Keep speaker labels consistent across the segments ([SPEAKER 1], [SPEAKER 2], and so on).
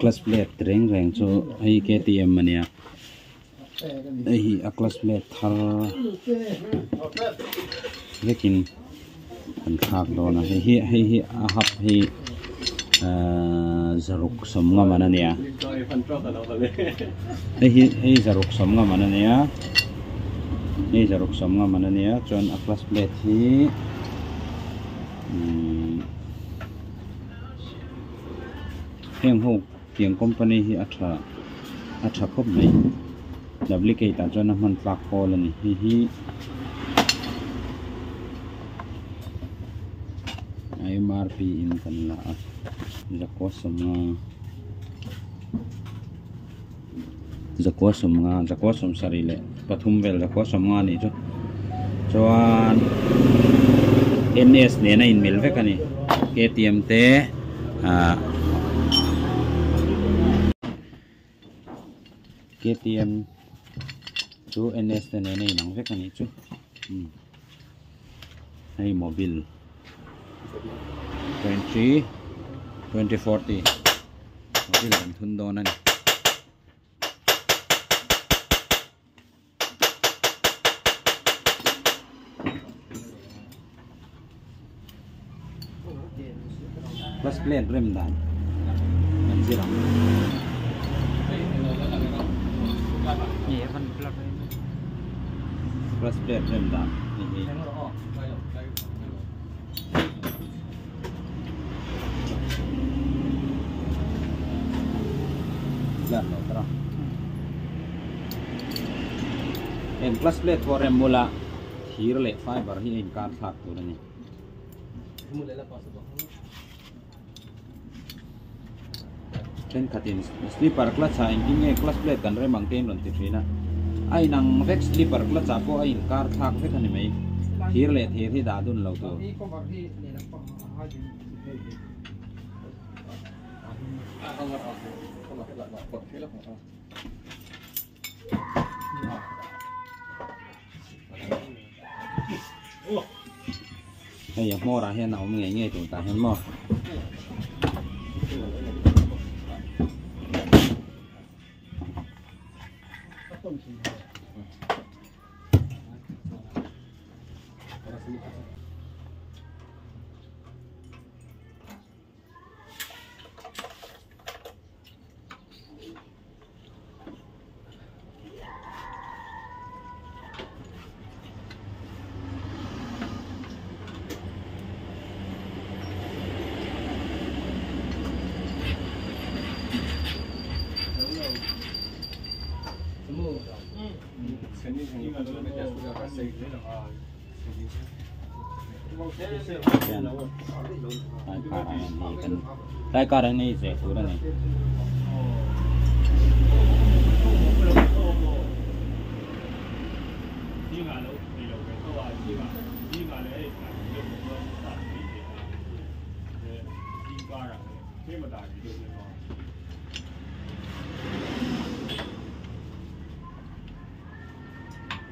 [SPEAKER 1] Clutch plate reng reng chu hei ktm a nia hei hi a clutch plate thar vekin an thlak dawn a hei hi hei hi a hap hi ahh zaruk sawmnga man a nia hei hi hei zaruk sawmnga man a nia hei zaruk sawmnga man a nia chuan a clutch plate hi umm. Heng ho tiang company hi a tha a tha khawp mai duplicate ah chuan a hman tlak pawl a ni hei hi a mrp in kan la a zakua sawmnga zakua sawmnga zakua sawmsarih leh pathum vel zakua sawmnga a nih chu chuan ns nen a inmil vek a ni ktm te ah ktm chu ns te nen a inang vek a nih chu umm hei mobil 20 2040 mobil kan thun dawn a ni. Plus plate rem dan kan zir ang. Plus plate rem dan hei hi. Heng plus plate pawh rem bula thir leh fiber hi a inkar thlak tur a ni. Thenkhatin slipper clutch ah engtin nge clutch plate kan rem ang te in rawn ti thin a, a inang vek slipper clutch ah pawh a inkar thlak vek a ni mai, thir leh thir hi dah dun lo tur. Hei a hmawr ah hian a awm ngei ngei tur tah hian maw. Tlai kar ah hian hei zeh tur a ni.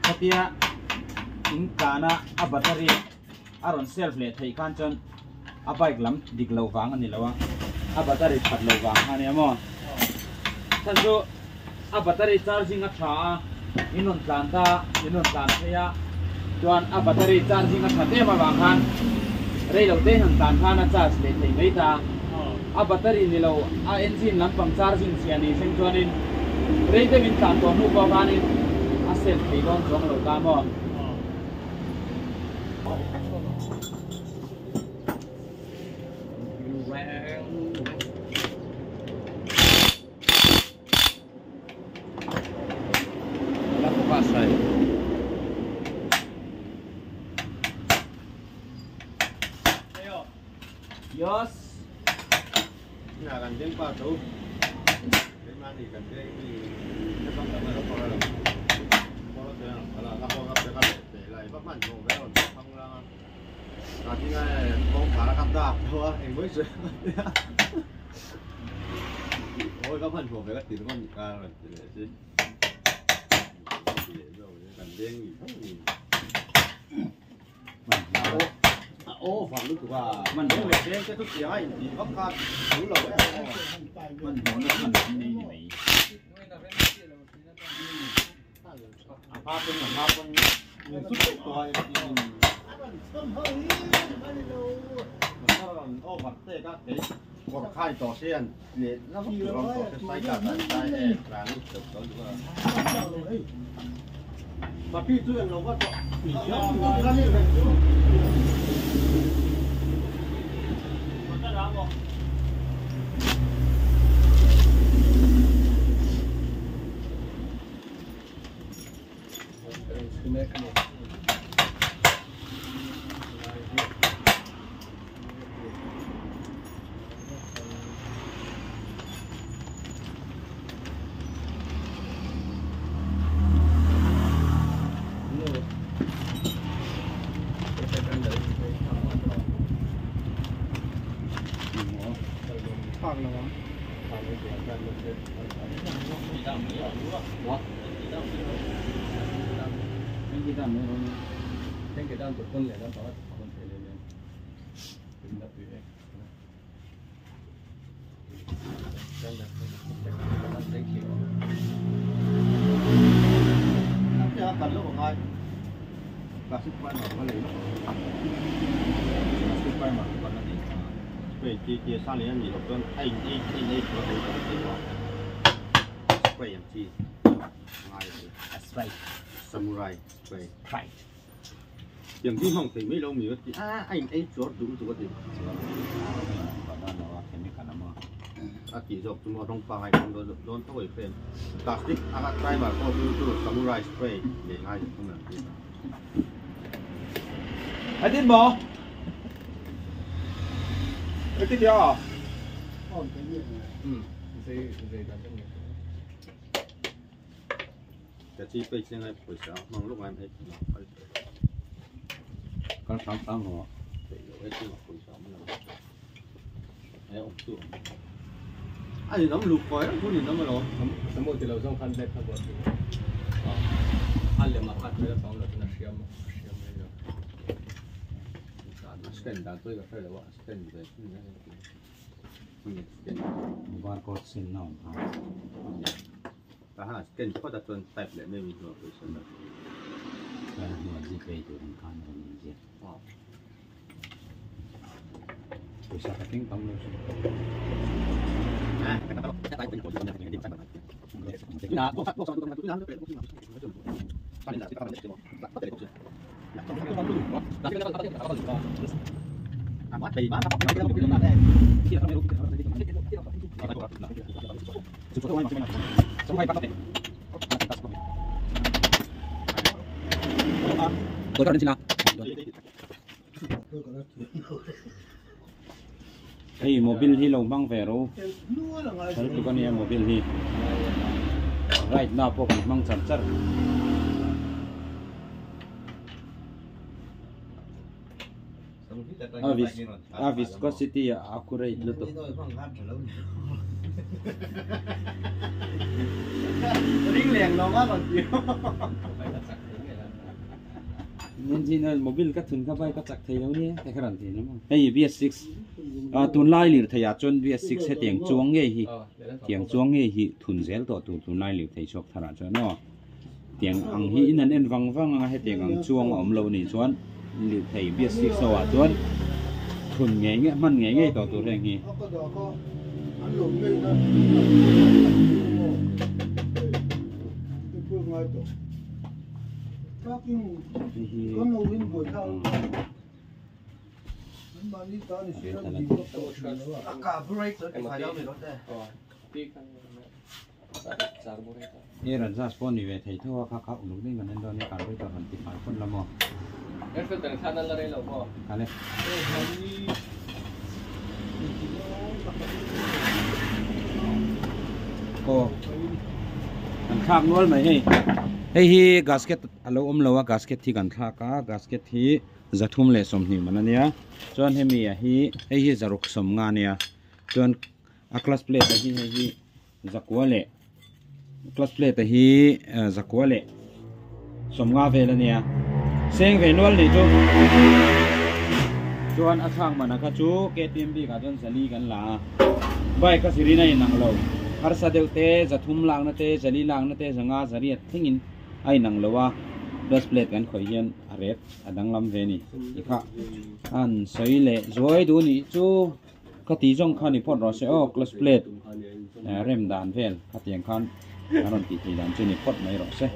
[SPEAKER 1] Khatia in tana a battery a rawn self leh theih khan chuan a bike lam dik loh vang a ni lo a, a battery that loh vang kha a nia maw? Chhan chu a battery charging a tha a, in rawn tlan ta, in rawn tlan phei a, chuan a battery charging a that em avang khan rei lo te in rawn tlan khan a charge leh thei mai ta, a battery ni lo a engine lampang charging chhia ni thleng chuanin rei deuh in tlan tawh hnu pawh khanin a self thei dawn chuang lo ta maw? Yes. Over lutuk a. Hmanhmawh
[SPEAKER 2] leh veng te chu chiang a intih vak kha tul lo em aw.
[SPEAKER 1] Hmanhmawhna chhan an nei ni mai.
[SPEAKER 2] A hma pawn a hma pawn min chu teuh tawh a engtin motor an over tek a kei kawr khai tawh se an leh na vak tur a awm tawh se cycle ah sai e tlan teuh tawh duh a. Papi chu englo va tawh Samurai spray Tiang hi hmang thei mai lo mi ti a a in ei chuar duh lutuk a ti a tih zawk chu maw rawng pangai khan dawn dawn tho ei frame plastic anga primer pawh chu chu samurai spray leh ngai lo thung ang chi
[SPEAKER 1] Ai tin maw? Ai tin ya?
[SPEAKER 2] Ka chi page te ngai pawisa hmang lawk ngai hei kal
[SPEAKER 1] kal hram hram ho
[SPEAKER 2] peih loh hei chu pawisa awm lo he awm chu awm a ni lam luk kawi reng chu ni lam alawm
[SPEAKER 3] samu ti lo zawng khan black kha buat a lem a khat mai a pang lo chuan a hriam a hriam mai lo
[SPEAKER 2] a scan dan chu ka hre lo a scan ve chu ni
[SPEAKER 1] Barcode sin na awm kha.
[SPEAKER 2] Tahan scan phawt a chuan type leh mai hnuah pawisa la.
[SPEAKER 1] Chuan a hnuah Gpay tur ang khan a rawn inziak. Pawisa ka tling tam lo chu. Hei mobil hi lo hmang ve ro thal tuk ania mobil hi ride na pawh kan hmang char char. A viscosity a accurate lutuk. Engine oil mobil ka thun kha vai ka chak thei lo nia te kha rawn ti ni maw. Hei BS6 tunlai lirthei ah chuan BS6 hetiang chuang ngei hi tiang chuang ngei hi thun zel tawh tur tunlai lirthei chhuak thar ah chuan aw. Tiang ang hi in an en vang vang anga hetiang ang chuang a awm lo nih chuan lirthei BS6 ho ah chuan thun ngei ngei hman ngei ngei tawh tur heng hi. Hei hi He Rajas pawh ni ve thei tho a, kha kha uluk daih kan en dawn nia, carburetor han ti fai phawt la maw?
[SPEAKER 3] Air filter khan a la rei lo maw?
[SPEAKER 1] Kha le. Aw kan thlak nual mai hei. Hei hi gasket a lo awm lo a, gasket hi kan thlak a, gasket hi 320 man a nia, chuan hemi ah hi hei hi 650 a nia, chuan a clutch plate ah hi hei hi zakua leh clutch plate hi zakua leh 50 vel a nia seng ve nual nih chu. Chuan a thlak mana kha chu KTM bikah chuan zali kan la a, bike a zirin a inang lo. Harsa deuh te, zathum lakna te, zali lakna te, zanga zariat thlengin a inang lo a, plus plate kan khawih hian a ret a danglam ve a ni tih kha an sawi leh zuai duh nih chu ka tih zawng kha ni phawt rawh se aw clutch plate rem dan vel khatiang khan a rawn tih theih dan chu ni phawt mai rawh se.